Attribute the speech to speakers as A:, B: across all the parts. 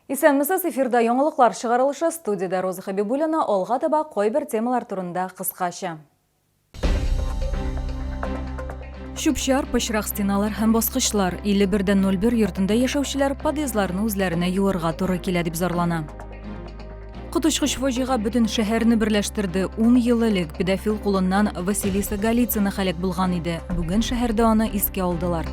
A: Исәнмесез, эфирда яңалыклар чыгарылышы, студиядә Роза Хәбибуллина, алга таба кайбер темалар турында кыскача. Чүп-чар, пычрак стеналар һәм баскычлар. 51.01 йортында яшәүчеләр подъездларны үзләренә юырга туры килә дип зарлана. Коточкыч фаҗига бөтен шәһәрне берләштерде. Ун ел элек педофил кулыннан Василиса Голицына һәлак булган иде. Бүген шәһәрдә аны искә алдылар.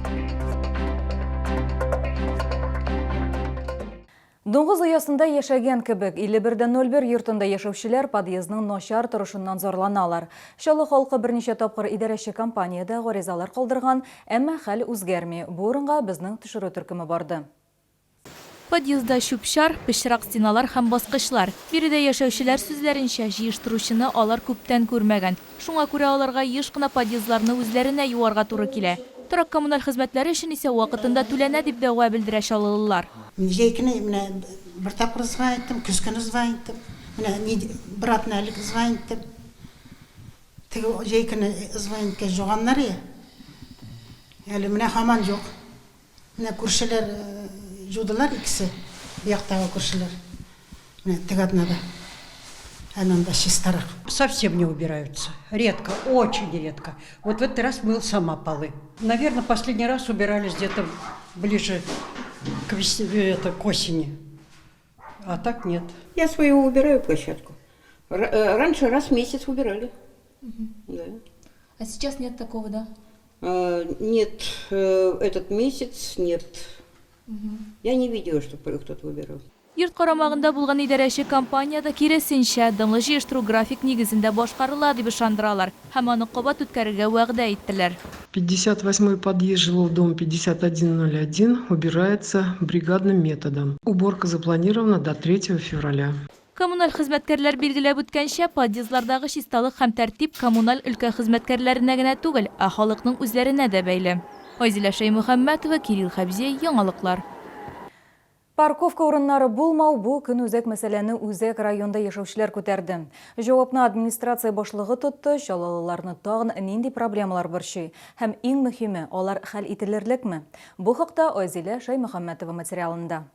A: Дуңгыз оясында яшәгән кебек, 51.01 йортында яшәүчеләр подъездның начар торышыннан зарланалар. Чаллы халкы берничә тапкыр идарәче компаниядә гаризалар калдырган, әмма хәл үзгәрми. Бу урынга безнең төшерү төркеме барды.
B: Подъездда чүп-чар, пычрак стеналар һәм баскычлар. Биредә яшәүчеләр сүзләренчә, җыештыручыны алар күптән күрмәгән. Шуңа күрә аларга еш кына подъездларны үзләренә юарга туры килә. Торак-коммуналь хезмәтләре өчен исә вакытында түләнә, дип дәгъва белдерә чаллылылар.
C: Җәй көне менә бер тапкыр звонить иттем, көз көне звонить иттем, менә ни бер атна элек звонить иттем. Теге җәй көне звонить иткәч жуганнар иде. Әле менә һаман юк. Менә күршеләр җудылар икесе, бу яктагы күршеләр. Менә теге атнада. Әле анда чистарак.
D: Совсем не убираются. Редко, очень редко. Вот в этот раз мыл сама полы. Наверное, последний раз убирались где-то ближе к, это, к осени. А так нет.
E: Я свою убираю площадку. Э, раньше раз в месяц убирали.
B: Угу. Да. А сейчас нет такого, да?
E: Э, нет, э, этот месяц нет. Угу. Я не видела, чтобы кто-то убирал.
B: Йорт карамагында булган идарәче компаниядә, киресенчә, дымлы җыештыру график нигезендә башкарыла, дип ышандыралар һәм аны кабат үткәрергә вәгъдә иттеләр.
F: 58 подъезд жилого дома 5101 убирается бригадным методом. Уборка запланирована до 3 февраля.
B: Коммуналь хезмәткәрләр билгеләп үткәнчә, подъездлардагы чисталык һәм тәртип коммуналь өлкә хезмәткәрләренә генә түгел, ә халыкның үзләренә дә бәйле. Айзилә Шәймөхәммәтова, Кирилл Хәбзиев, Яңалыклар.
A: Парковка урыннары булмау бу көнүзәк мәсьәләне үзәк районда яшәүчеләр күтәрде. Җавапны администрация башлыгы тотты, чаллылыларны тагын нинди проблемалар борчый һәм иң мөһиме, алар хәл ителерлекме? Бу хакта Айзилә Шәймөхәммәтова материалында.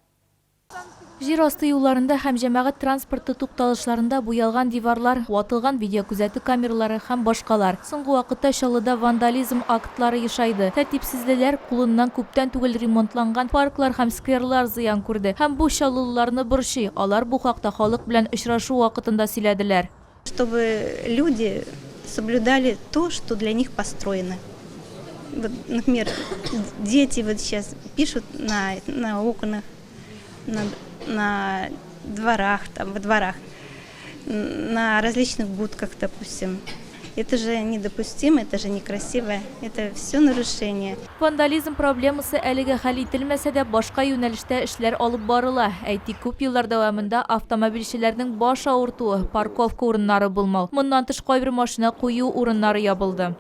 B: Җир асты юлларында һәм җәмәгать транспорты тукталышларында буялган диварлар, ватылган видеокүзәтү камералары һәм башкалар. Соңгы вакытта Чаллыда вандализм актлары ешайды. Тәртипсезлеләр кулыннан күптән түгел ремонтланган парклар һәм скверлар зыян күрде. Һәм бу чаллылыларны борчый. Алар бу хакта халык белән очрашу вакытында сөйләделәр.
G: Чтобы люди соблюдали то, что для них построено. Вот, например, дети вот сейчас пишут на, на окнах, на, на дворах, там, во дворах, на различных будках, допустим. Это же недопустимо, это же некрасиво, это все нарушение.
B: Вандализм проблемасы әлегә хәл ителмәсә дә, башка юнәлештә эшләр алып барыла. Әйтик, күп еллар дәвамында автомобильчеләрнең баш авыртуы, парковка урыннары булмау. Моннан тыш, кайбер машина кую урыннары ябылды.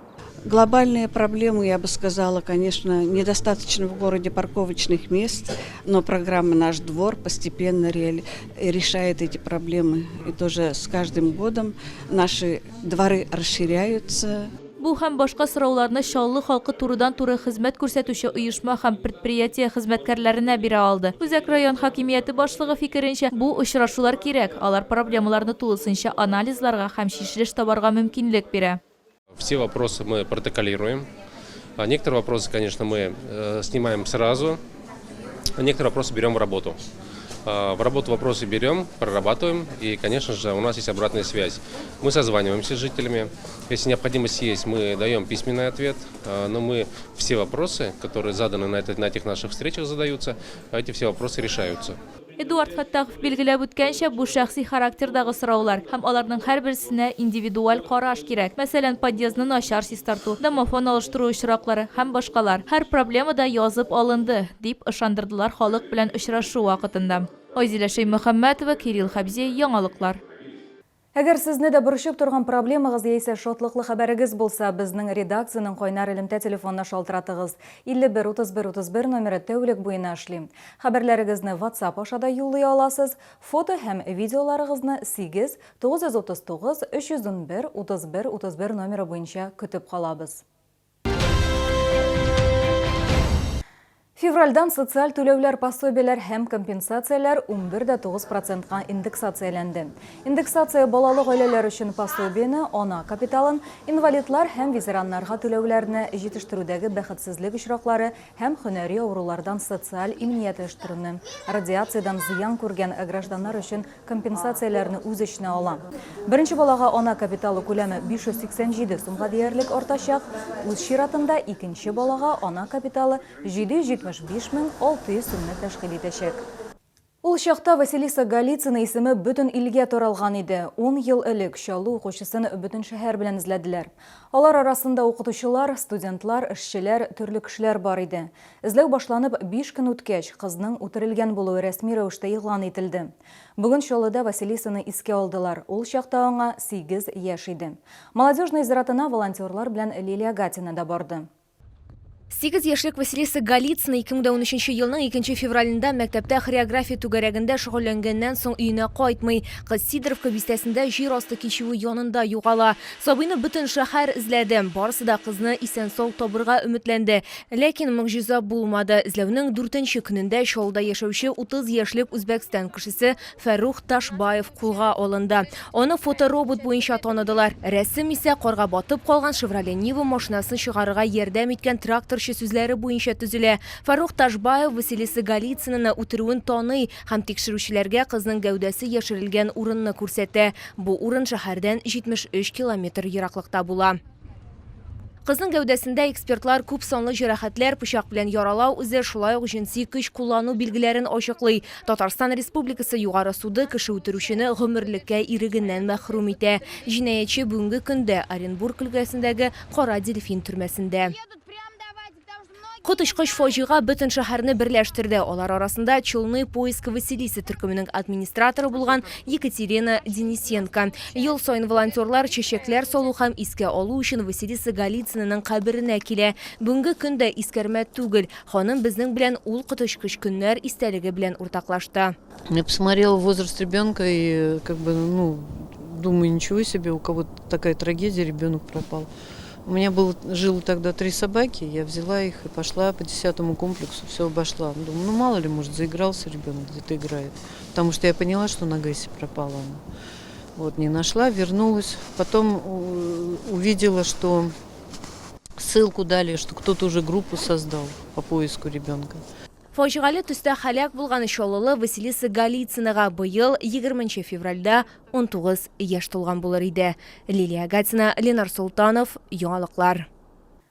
H: Глобальные проблемы, я бы сказала, конечно, недостаточно в городе парковочных мест, но программа «Наш двор» постепенно решает эти проблемы. И тоже с каждым годом наши дворы расширяются.
B: Бу һәм башка сорауларны Чаллы халкы турыдан-туры хезмәт күрсәтүче оешма һәм предприятие хезмәткәрләренә бирә алды. Үзәк район хакимияте башлыгы фикеренчә, бу очрашулар кирәк, алар проблемаларны тулысынча анализларга һәм чишелеш табарга мөмкинлек бирә.
I: Все вопросы мы протоколируем. Некоторые вопросы, конечно, мы э, снимаем сразу, а некоторые вопросы берем в работу. А, в работу вопросы берем, прорабатываем, и, конечно же, у нас есть обратная связь. Мы созваниваемся с жителями. Если необходимость есть, мы даем письменный ответ, а, но мы все вопросы, которые заданы на, это, на этих наших встречах задаются, эти все вопросы решаются.
B: Эдуард Фәттахов билгеләп үткәнчә, бу шәхси характердагы сораулар һәм аларның һәрберсенә индивидуаль караш кирәк. Мәсәлән, подъездны начар чистарту, домофон алыштыру очраклары һәм башкалар. Һәр проблема да язып алынды, дип ышандырдылар халык белән очрашу вакытында. Айзилә Шәймөхәммәтова, Кирилл Хәбзиев, Яңалыклар.
A: Әгәр сезне дә борчып торган проблемагыз яисә шатлыклы хәбәрегез булса, безнең редакциянең кайнар элемтә телефонына шалтыратыгыз. 51 31 31 номеры тәүлек буена эшли. Хәбәрләрегезне WhatsApp аша да юллый аласыз. Фото һәм видеоларыгызны 8 939 311 31 31 номеры буенча көтеп калабыз. Февральдан социаль түләүләр, пособиеләр һәм компенсацияләр 11,9 процентка индексацияләнде. Индексация балалы гаиләләр өчен пособиене, ана капиталын, инвалидлар һәм ветераннарга түләүләрне, җитештерүдәге бәхетсезлек очраклары һәм һөнәри авырулардан социаль иминиятләштерүне, радиациядән зыян күргән гражданнар өчен компенсацияләрне үз эченә ала. Беренче балага ана капиталы күләме 587 сумга диярлек артачак, үз чиратында икенче балага ана капиталы 775 мең 600 сумны тәшкил итәчәк. Ул чакта Василиса Голицына исеме бөтен илгә таралган иде. Ун ел элек Чаллы укучысын бөтен шәһәр белән эзләделәр. Алар арасында укытучылар, студентлар, эшчеләр, төрле кешеләр бар иде. Эзләү башланып, биш көн үткәч, кызның үтерелгән булуы рәсми рәвештә игълан ителде. Бүген Чаллыда Василисаны искә алдылар, ул чакта аңа 8 яшь иде. Молодежный зиратына волонтерлар белән Лилия Гатина да барды.
J: Сигез яшьлек Василиса Голицына 2013 елның икенче февралендә мәктәптә хореография түгәрәгендә шөгыльләнгәннән соң өенә кайтмый. Кыз Сидоровка бистәсендә җир асты кичүе янында югала. Сабыйны бөтен шәһәр эзләде. Барысы да кызны исән-сау табырга өметләнде. Ләкин могҗиза булмады. Эзләүнең дүртенче көнендә Чаллыда яшәүче 30 яшьлек Үзбәкстан кешесе Фәррух Ташбаев кулга алынды. Аны фоторобот буенча таныдылар. Рәсем исә карга батып калган Шевроле Нива машинасын чыгарырга ярдәм иткән тракторчы сүзләре буенча төзелә. Фәррух Ташбаев Василиса Голицынаны үтерүен таный һәм тикшерүчеләргә кызның гәүдәсе яшерелгән урынны күрсәтә. Бу урын шәһәрдән 73 километр ераклыкта була. Кызның гәүдәсендә экспертлар күп санлы җәрәхәтләр, пычак белән яралау эзе, шулай ук җенси көч куллану билгеләрен ачыклый. Татарстан Республикасы Югары суды кеше үтерүчене гомерлеккә ирегеннән мәхрүм итә. Җинаятьче бүгенге көндә Оренбург өлкәсендәге Кара дельфин төрмәсендә. Коточкыч фаҗига бөтен шәһәрне берләштерде. Алар арасында Челны поиск Василисы төркеменең администраторы булган Екатерина Денисенко. Ел саен волонтерлар чәчәкләр салу һәм искә алу өчен Василиса Голицынаның каберенә килә. Бүгенге көн дә искәрмә түгел. Ханым безнең белән ул коточкыч көннәр истәлеге белән уртаклашты.
F: Я посмотрела возраст ребенка и как бы, ну, думаю, ничего себе, у кого такая трагедия, ребенок пропал. У меня был, жил тогда три собаки, я взяла их и пошла по десятому комплексу, все обошла. Думаю, ну мало ли, может, заигрался ребенок, где-то играет. Потому что я поняла, что на ГЭСе пропала она. Вот, не нашла, вернулась. Потом увидела, что ссылку дали, что кто-то уже группу создал по поиску ребенка.
J: Фаҗигале төстә һәлак булган чаллылы Василиса Голицынага быел 20 нче февральдә 19 яшь тулган булыр иде. Лилия Гатина, Ленар Солтанов, Яңалыклар.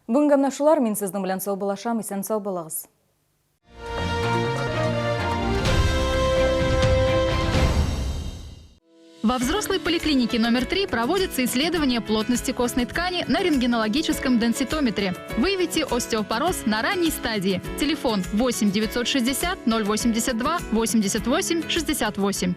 A: Бүгенгә менә шулар, мин сезнең белән саубуллашам, исән-сау булыгыз.
K: Во взрослой поликлинике номер 3 проводится исследование плотности костной ткани на рентгенологическом денситометре. Выявите остеопороз на ранней стадии. Телефон 8 960 082 88 68.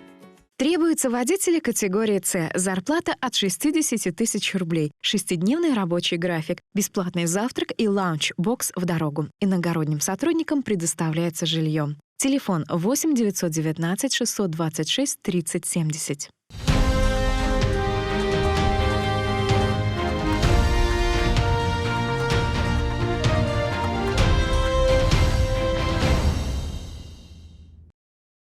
L: Требуются водители категории С. Зарплата от 60 тысяч рублей. Шестидневный рабочий график. Бесплатный завтрак и лаунч-бокс в дорогу. Иногородним сотрудникам предоставляется жилье. Телефон 8 919 626 30 70.